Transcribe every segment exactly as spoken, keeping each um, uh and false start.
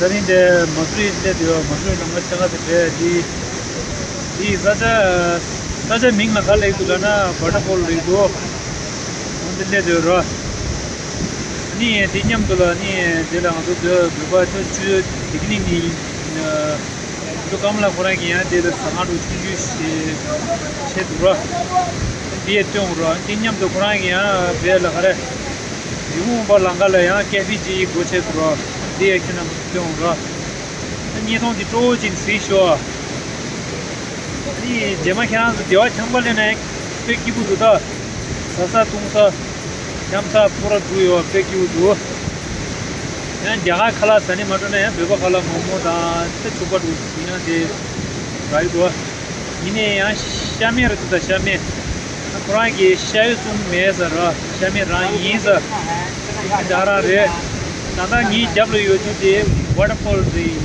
ད་རིང་དེ་མ་སུ་རི་སླེབས་ཡོད། མ་སུ་རི་ནང་ལ་ཆ་ག་ཚོད་རེད། འདི་འདི་ས་ཆ་ས་ཆ་མིང་ལ་ག་ལབ་ཀྱི་འདུག་ལབ་ན་ཝ་ཊར་ཕོལ་ལབ་ཀྱི་འདུག་འདི་སླེབས་ཡོད་ར། ནི་དེ་མཉམ་དུ་ལ་ནི་དེ་ལ་ང་ཚོ་བོད་བོད་པ་ཚོ་ཆུ་དེ་ནི་ནི་ཆུ་ཀམ་ལ་ཁོ་རང་གི་ཡང་དེ་ལ་ཟ་ཁང་དུ་ཆུང་ཆུང་ཞིག་བྱས་འདུག་ར། དེ་ཡས་སྟོན་ར། དེ་མཉམ་དུ་ཁོ་རང་གི་ཡང་བོད་ལ་ག་རེ། ཡིད་འོང་པ་ལང་ཀ་ལ་ཡང་ཀེ་ཧྥེ་ཅིག་སྒོ་ཕྱེ་འདུག་ར། འདི་ཡ་ཁྱེད་རྣམ་པ་སྟོན་ར། ད་བརྙན་ཐུང་འདི་སྤྲོ་བོ་ཅིག་གཟིགས་ཤོག་ཨ་ནི་རྗེས་མ་ཁྱེད་རང་ཚོ་སྡེ་བ་ཆང་པ་ལེན་ནས་དཔེ་སྐྱིད་པོ་འདུག་ད་ཟ་ས་བཏུང་ས་འཁྱམ་ས་སྤོ་ར་འདུག་ཡོད། དཔེ་སྐྱིད་པོ་འདུག་ཡང་རྒྱ་གར་ཁ་ལག་ཟ་ནི་མ་འགྲོ་ན་ཡང་བོད་པ་ཁ་ལག་མོག་མོག་དང་དེ་ཚོ་ཕྱུག་པ་འདུག་ཡིན་ན་དེ་རག་གི་འདུག་ཡིན་ནའི་ཡང་ཤ་མེད་རེད་འདུག་ད་ཤ་མེད། ཁོ་རང་གིས་ཤ་ཡོད་གསུངས་མེད་ཟེར་ར། ཤ་མེད་རང་ཡིན་ཟེར། ད་རང་རེད། ད་ལྟ་ངའི་རྒྱབ་ལ་ཡོད་རྒྱུ་དེ་ཝ་ཊར་ཕོལ་རེད།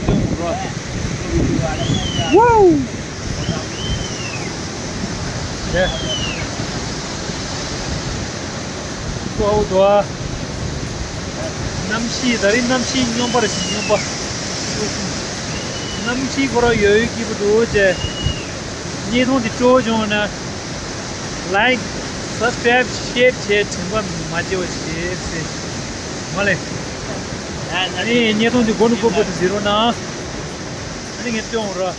སྟོན་རོགས། ཝའོ། རེད། ཝའོ་དོ། གནམ་གཤིས་ད་རིང་གནམ་གཤིས་སྨྱོན་པ་རེད་ཤག་སྨྱོན་པ། གནམ་གཤིས་ཁོ་རང་ཡོད་ཡོད་སྐྱིད་པོ་འདུག་ཅེ། བརྙན་ཐུང་འདི་སྤྲོ་བོ་བྱུང་ན། ལའིཀ། སབ་སི་ཀྲའིབ། ཤེར་བྱས་དྲན་པ་མ་བརྗེད་པ་བྱས་ཟེར། མ་ལེ། ཨ་ནི་བརྙན་ཐུང་འདི་མགོ་ནས་མགོ་བར་དུ་གཟིགས་རོགས་གནང་། ཨ་ནི་ངས་སྟོན་འོང་ར།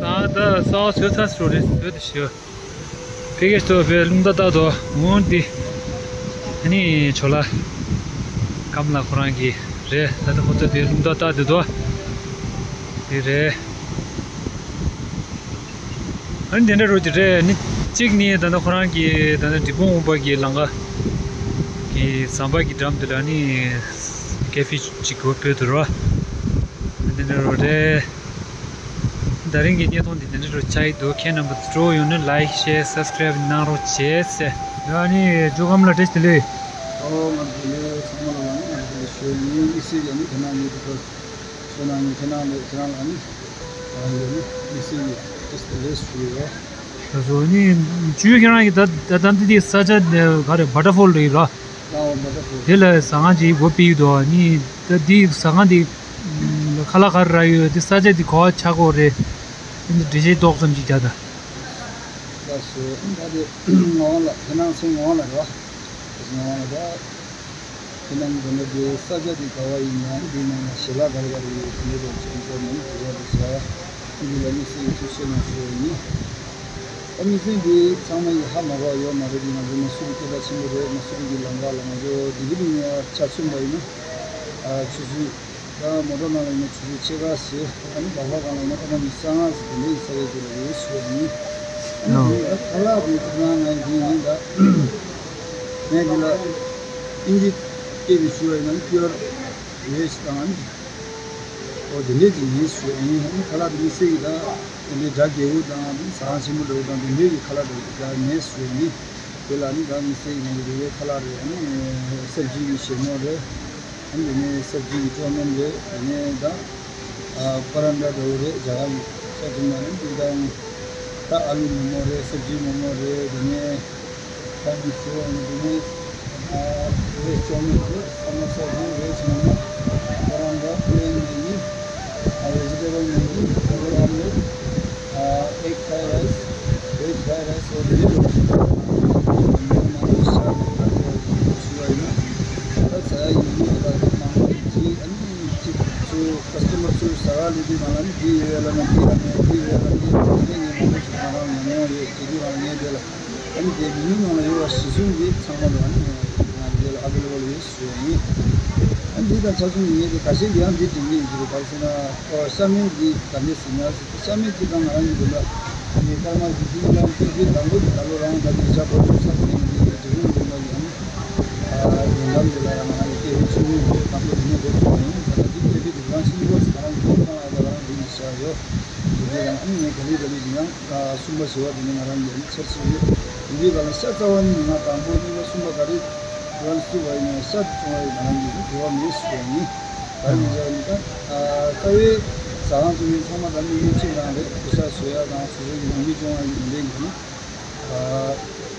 ས་ད་ས་བ་སོས་ཚ་སོ་རེད་སོས་དེ་ཤི། ཕ་གི་སྟོད་པའི་རླུང་རྟ་རྟ་དོ་འོན་ཏེ། ཨ་ནི་ཆོ་ལ། ཀམ་ལ་ཁོ་རང་གི་རེད། ད་ལྟ་ཁོ་ཚོ་དེ་རླུང་རྟ་རྟ་དེ་དོ། དེ་རེད། ཨ་ནི་དེ་འདྲ་རོ་དེ་རེད། ནི་གཅིག་ནི་ད་ལྟ་ཁོ་རང་གི་ད་ལྟ་འབྲས་སྤུངས་འོང་པ་གི་ལམ་ཁ་གི་ཟམ་པ་གི་འགྲམ་དུ་ལ་ནི་ཀེ་ཧྥེ་གཅིག་གོ་བོད་དུ་རོ། དེ་འདྲ་རོ་རེད། ད་རིང་གི་བརྙན་ཐུང་འདི་འདི་འདྲ་རུ་ཆགས་ཡི་འདུག་ཁྱེད་རྣམ་པ་ཚོ་ཡོང་ན་ལའིཀ་ཤེར་སབ་སི་ཀྲའིབ་གནང་རོགས་བྱེད་ཟེར། ཨ་ནི་ཇོ་ཁམས་ལ་བཀྲ་ཤིས་བདེ་ལེགས། ཨོ་ང་བདེ་ལེགས་ཚང་མ་ལ་ང་བདེ་ལེགས་ཞུ་ཡིན། དམིགས་བསལ་ཡང་ནི་དེ་ན་ཡོད་འདུག་ཁྱེད་རང་ཁྱེད་རང་ལ་ཁྱེད་རང་ལ་ནི་ང་ཡོད་ནི་དམིགས་བསལ་གྱི་ཏེས་ཏེ་ལེས་ཞུ་ཡོད། ད་སོ་ནི་ཇུ་ཁྱེད་རང་གི་ད་ད་ད་འདི་དེ་ས་ཆ་ག་རེ་བྷ་ཊར་ཕོལ་རེད་ར། ལའོ་བྷ་ཊར་ཕོལ། དེ་ལ་ཟ་ཁང་ཅིག་སྒོ་ཕྱེ་ཡོད་དོ། ནི་ད་འདི་ཟ་ཁང་འདི་ཁ་ལག་ག་རེ་རག་ཡོད། འདི་ས་ཆ་འདི་ག་པར་ཆགས་ཀྱི་ཡོད་རེད། འདི་འགྲེལ་བཤད་ཏོག་ཙམ་ཅིག་རྒྱག་ད། ལགས་སོ། ད་དེ་ངག་དབང་ལགས། ཁྱེད་རང་མཚན་ངག་དབང་ལགས་རེད་བ། ངག་དབང་ལགས་ད། ཁྱེད་རང་གི་འདི་ས་ཆ་འདི་ག་པར་ཡིན་ན། འདི་ནང་ལ་ཞལ་ལག་ག་རེ་ག་རེ་ཡོད་མེད་དེ་ཚོ་ཚོ་མང་པོ་ཡོད་རེད་ཟེར། འདི་ལ་དམིགས་བསལ་གྱི་ཐུགས་རྗེ་གནང་ཞུ་ཡ་ཡིན། ད་དམིགས་བསལ་འདི་ཚང་མ་ཡིས་ཧ་མ་གོ་བ་ཡོད་མ་རེད། འདི་ང་ཚོ་མ་སུ་རི་སྐད་གྲགས་ཆེན་པོ་རེད། མ་སུ་རི་གི་ལམ་ཁ་ལ་ང་ཚོ་ལྡི་ལི་ནས་ཆ་མཚོན་པ་ཡིན་ན་ཆུ་ཚོད། ད་མོ་ཊ་ནང་ལ་ཡིན་ན་ཆུ་ཚོད་ཕྱེད་ཀ་ཟེར། ཨ་ནི་སྦག་སྦག་སྒང་ལ་ཡིན་ན་སྐར་མ་ཉི་ཤུ་རྩ་ལྔ་ཟེར། དེ་འདྲ་ཡི་ས་ཡ་དེ་ལ་ཡོད་ཞུ་བ་ཡིན། ཨ་ནི་ཨོ། དེ་ད་ཁ་ལག་དེ་ཚོ་ནང་ང་ཡིན་དེ་ཡིན་ད། ངས་འདི་ལ་ཨིན་ཇི་སྐད་དུ་ཞུ་བ་ཡིན་ན་pure veg དང་ཨ་ནི། ཨོ་དེ་འདྲས་ཅིག་ཡིན་ཞུ་བ་ཡིན། ཨ་ནི་ཁ་ལག་དེ་དམིགས་བསལ་གྱི་ད་དེ་འདྲའི་སྒྲ་བདེ་བོ་དང་ཟ་ཁང་ཆེན་པོ་འདྲ་བོ་དང་དེ་འདྲས་ཀྱི་ཁ་ལག་འདྲ་བོ་ཅིག་མེད་ཞུ་བ་ཡིན། དེ་ལ་ནི་ད་དམིགས་བསལ་གྱི་ང་ཚོ་རི་བོའི་ཁ་ལག་རེད། ཨ་ནི་སབ་ཇི་གི་བཞེས་ནོར་རེད། ཨ་ནི་དེ་ནས་སབ་ཇི་གི་ཅོ་མན་རེད། དེ་ནས་ད་ཨ་པ་རན་ཊ་འདྲ་བོ་རེད། རྒྱ་གར་གྱི་ཆ་བཞག་ན་ཨ་ནི་དེ་ད་ད་ཨ་ལུ་མོག་མོག་རེད། སབ་ཇི་མོག་མོག་རེད། དེ་ནས་ད་ནི་ཞུ་བ་ཡིན་དེ་ནས་ཨ་རེད། ཅོ་མན་རེད། ས་མོ་ས་རེད། རེད་ཅོ་མན། པ་རན་ཊ་པི་ལེན་མེ་གི་ཨ་བེ་ཇི་ཊེ་བལ་མེ་གི་ཌ་བལ་ཨོམ་ལེཊ། ཨ་ཨེག་ཕྲའི་རའི་སི། ཝེཇ་ཕྲའི་རའི་སི། འོ་དེ་འདྲ་ཞིག་མང་པོ་ཞིག་ཞུ་བ་ཡིན་ན། ད་ཟ་ཡ་ཡིན་ཡིན་ལ་མང་པོ་ཞིག་ཨ་ནི་ཅིག་ཚུར་ཀ་སི་ཊ་མར་ཚུར་ཟ་ག་སླེབས་དུས་ནང་ལ་ནི་འདི་ཡོད་ལབ་ན་འདི་ལབ་ནས། འདི་ཡོད་ལབ་ན་འདི་ལབ་ནས། ངས་མང་པོ་ཞིག་ང་རང་ཉོ་མྱོང་ཡོད། དེ་དུས་རང་ངས་དེ་ལ་ཨ་ནི་དེ་མི་ནུས་ནང་ལ་ཡོད་པ་གཞི་བཟུང་གིས་ཚང་མ་ལ་ཨ་ནི་ང་འདི་ལ་ཨ་བེ་ལེ་བལ་ཡོད་ཞུ་བ་ཡིན། ཨ་ནི་འདི་དང་ཆ་མཚུངས་ངས་དེ་ཁ་ཤས་ཀྱིས་ཡང་འདི་དྲན་གྱི་ཡོད་ཀྱི་རེད། ག་རེ་ཟེར་ན་ཨོ་ཤ་མེད་འདི་ག་འདྲས་ཟེར་ན། ཤ་མེད་ཀྱི་དང་ང་རང་གི་དེ་ལ་ཨ་ནི་སྐར་མ་བཞི་བཅུ་ལ་སྐྱེ་དུས་དང་པོ་དེ་ད་ལོ་རང་ད་ཉེ་ཆར་བོད་དུ་ཚར་ཟིན་གྱི་དེ་དེ་རིང་རིང་ལ་ཡང་ཨ་ཡོན་ལམ་དེ་ལ་ཡང་ང་རང་གི་སྐད་ཆ་ཆུང་ངུ་དེ་དང་པོ་དེ་ནས་རེད་ཟེར་ཡིན། ད་ལྟ་འདི་སྐད་ཆ་དེ་རང་ཤིང་ལོ་ང་རང་གི་ཐོག་ཁང་ལ་ཡ་ད་ང་རང་རིང་ནས་བཤད་ཡོད། དེ་དེ་ཡང་ཨ་ནི་ངས་ག་ལེ་ག་ལེ་ཡིན་ཡང་གསུམ་པ་བཞི་པ་དེ་ནི་ང་རང་གི་ཨ་ནི་འཆར་གཞི་རེད། དེ་འདྲའི་སྒང་ལ་ཤ་རྩ་བ་ཉིད་ནས་ང་དང་པོ་གཉིས་པ་གསུམ་པ་ག་རེ་རང་སུ་བ་ཡིན་ན་ཤ་དེ་བཙོང་བ་ཡིན་ང་རང་གི་འགྲོ་བ་མེད་ཟེར་ཡ་ཡིན། ད་ཡིན་ཟེར་ཡ་ཡིན། ད་རྩ་བའི་ཟ་ཁང་བཙུགས་མཁན་ཚང་མ་ད་དམིགས་ཡུལ་གཅིག་རང་རེད། ཤ་བཟོ་ཡ་དང་སོ་སོ་གི་ནང་མི་སྐྱོང་ཡ་གི་དེ་འདྲའི་ཡིན།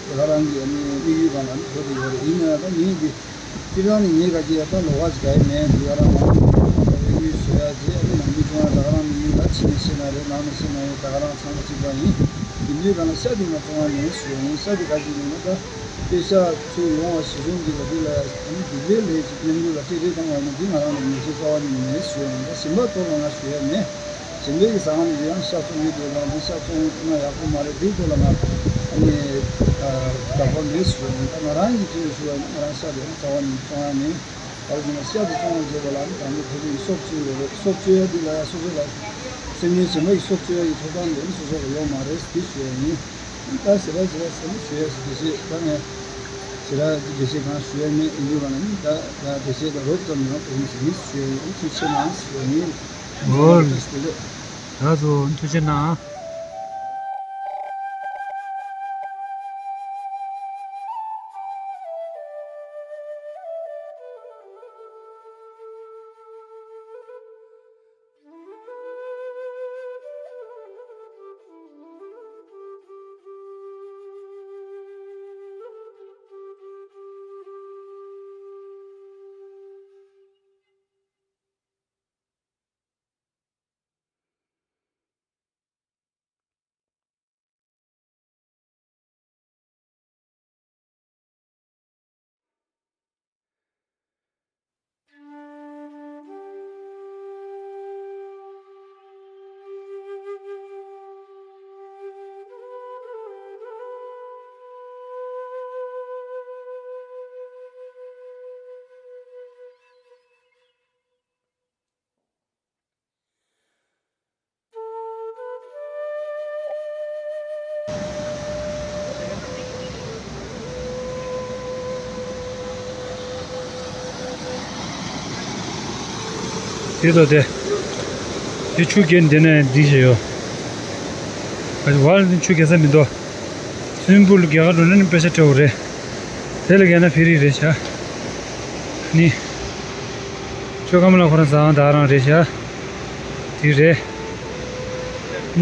ད་ག་རང་གི་ཨ་ནི་དམིགས་ཡུལ་སྒང་ལ་ནི་འགྲོ་དེ་ཡོད་རེད། ཡིན་ན་ཡང་ད་ངས་འདི་སྤྱིར་བཏང་ནི་ངས་ག་གི་ཡ་ད་ལོགས་ཀ་ཅིག་ག་ཡི་མེད། འདི་ག་རང་མང་པོ་ད་དབྱིན་ཡུལ་བཟོ་ཡ་རྗེས་ཨ་ནི་ནང་མི་སྐྱོང་ཡ་ད་ག་རང་མི་ཡིན། ད་ཕྱི་ནས་ཤེས་ན་རེད། ནང་ནས་ཤེས་ན་ཡོད། ད་ག་རང་ཚང་མ་གཅིག་པ་ཡིན། དེ་འདྲའི་སྒང་ལ་ཤ་དེ་ང་བཙོང་བ་མེད་ཞུ་ཡ་ཡིན། ཤ་དེ་ག་ཅིག་ཡིན་ན་ད་དཔེ་ཤ་ཚུར་ཡོང་བ་གཞི་བཟུང་གི་ལ་དེ་ལ་ཨ་ནི་སྡིག་ལས་ལས་ཅིག་མཉམ་འཇོག་ལ་སྤྲད་རེས་བཏང་བ་ཡིན་ན་དེ་ང་རང་ལ་ཉེས་ཆད་རྩ་བ་ནས་མེད་ཞུ་ཡ་ཡིན། ད་གཞན་པ་ཐོག་ལ་ང་ཞུ་ཡ་མེད། གཞན་པའི་གི་ཟ་ཁང་ནས་ཡང་ཤ་བཙོང་གི་འདུག་ལ་འདི་ཤ་བཙོང་ན་ཡག་པོ་མ་རེད། དེའི་ཐོག་ལ་ང་ཨ་ནི་དགག་པ་མེད་ཞུ་ཡ་ཡིན། ད་ང་རང་གི་དྲི་བ་ཞུ་བ་ཡིན་ན་ང་རང་ཤ་དེ་རྩ་བ་ནས་བཙོང་ཡ་མེད། ག་རེ་ཟེར་ན་ཤ་དེ་བཙོང་བ་བྱེད་པ་ལ་ནི་དང་པོ་ཕ་གིའི་སྲོག་གཅོད་ཡོད་རེད། སྲོག་གཅོད་ཡ་འདི་ལ་ཡ་སོ་སོ་ལ་སེམས་ཅན་གཞན་པ་ཡི་སྲོག་གཅོད་ཡ་གི་ཐོབ་ཐང་དེ་ནི་སོ་སོ་ལ་ཡོད་མ་རེད། དེ་ཞུ་ཡ་ཡིན། ད་ཟེར་ར་ཟེར་ར་ཟེར་ནི་ཞུ་ཡ་ཟེར་དེ་བཤད་ད་ངས་ཟེར་ར་དེ་བཤད་གང་ཞུ་ཡ་མེད། ཡིན་དུས་ག་ན་ནི་ད་ད་དེ་བཤད་ད་རོབ་ཙམ་ཡང་དེ་ནི་ཟེར་ནི་ཞུ་ཡ་ཡིན། ཐུགས་ཆེ་གནང་ཞུ་ཡ་ཡིན། འོ། ད་ལྟ་སྟེ་ལེ། ད་ཚོ་ཐུགས་ཆེ་གནང་། དེ་ཚོ་དེ། དེ་ཆུ་རྐྱེན་དེ་ནས་འདི་ཞེས་ཡོད། ག་ཅི་བར་ནི་ཆུ་རྐྱེན་ས་མི་འདུག་སུན་པུལ་རྒྱ་གར་འགྲོ་ན་ནི་དཔེ་ཆ་སྤྲད་འོ་རེད། དེ་ལ་རྒྱ་ན་ཕེ་རི་རེད་ཤག་ནི། ཆོས་ཁམས་ལ་ཁོ་རང་ཟ་ཁང་ད་རང་རེད་ཤག་དེ་རེད།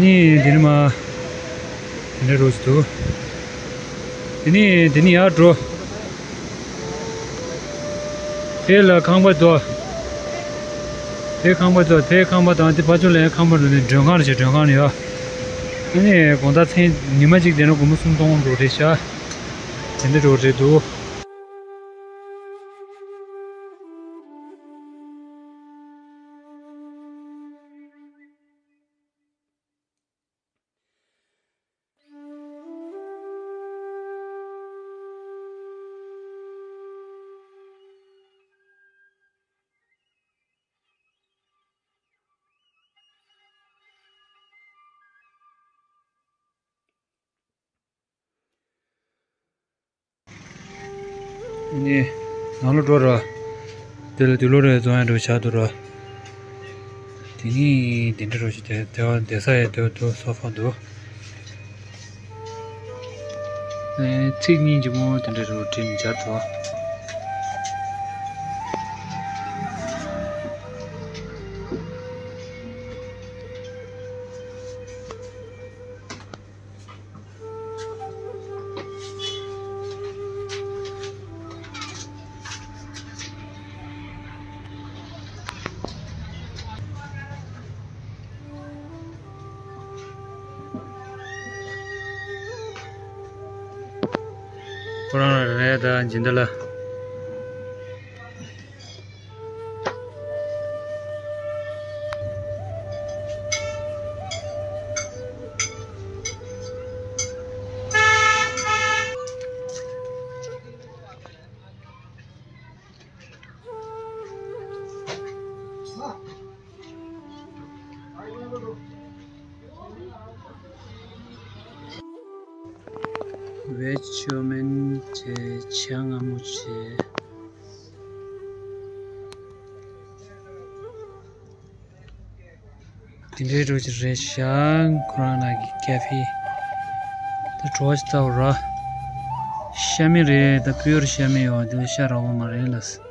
ནི་དེ་ནི་མ། དེ་འདྲ་རོ་ཞིག་འདུག་དེ་ནི་དེ་ནི་ཡར་འགྲོ། དེ་ལ་ཁང་པ་འདུག་དེ་ཁང་པ་འདུག་དེ་ཁང་པ་དང་དེ་ཕ་ཆུ་ལ་ཁང་པ་འདུག་ནི་མགྲོན་ཁང་རེད་ཅེས་མགྲོན་ཁང་རེད་ཡ། ཨ་ནི་དགོང་དག་མཚན་ཉི་མ་གཅིག་དེ་ན་སྒོར་མོ་སུམ་སྟོང་འགྲོ་རེད་ཤག་དེ་འདྲ་འགྲོ་རེད་འདུག་ནི། ནང་ལོགས་འགྲོ་ར། དེ་ལ་དུག་ལོག་རེ་བཙོང་ཡ་འགྲོ་བྱ་འདུག་ར། དེ་ནི་དེ་འདྲ་རོ་ཞིག་དེ་དེ་བ་བསྡད་ས་ཡ་དེ་དུ་སོ་ཕ་འདུག་ཨེ་ཚིག་གཉིས་ཀྱི་མོ་དེ་འདྲ་རོ་བྲིས་ནས་སྦྱར་ཐུབ། ཁོ་རང་ལ་རེད་ད་སྦྱིན་བདག་ལ། བེད་ཅོ་མིན་བྱས་ཆ་ང་མོ་བྱས། དེ་འདྲའི་འགྲོ་གི་རེད་ཤག་ཁོ་རང་ལགས་ཀྱི་ཀ་ཕེ། ད་གྲོ་ཞིག་ལྟ་བུ་ར། ཤ་མེད་རེད་ད་པིའུར་ཤ་མེད་ཡོད་དེ་ཤ་རག་པ་མ་རེད་ལ།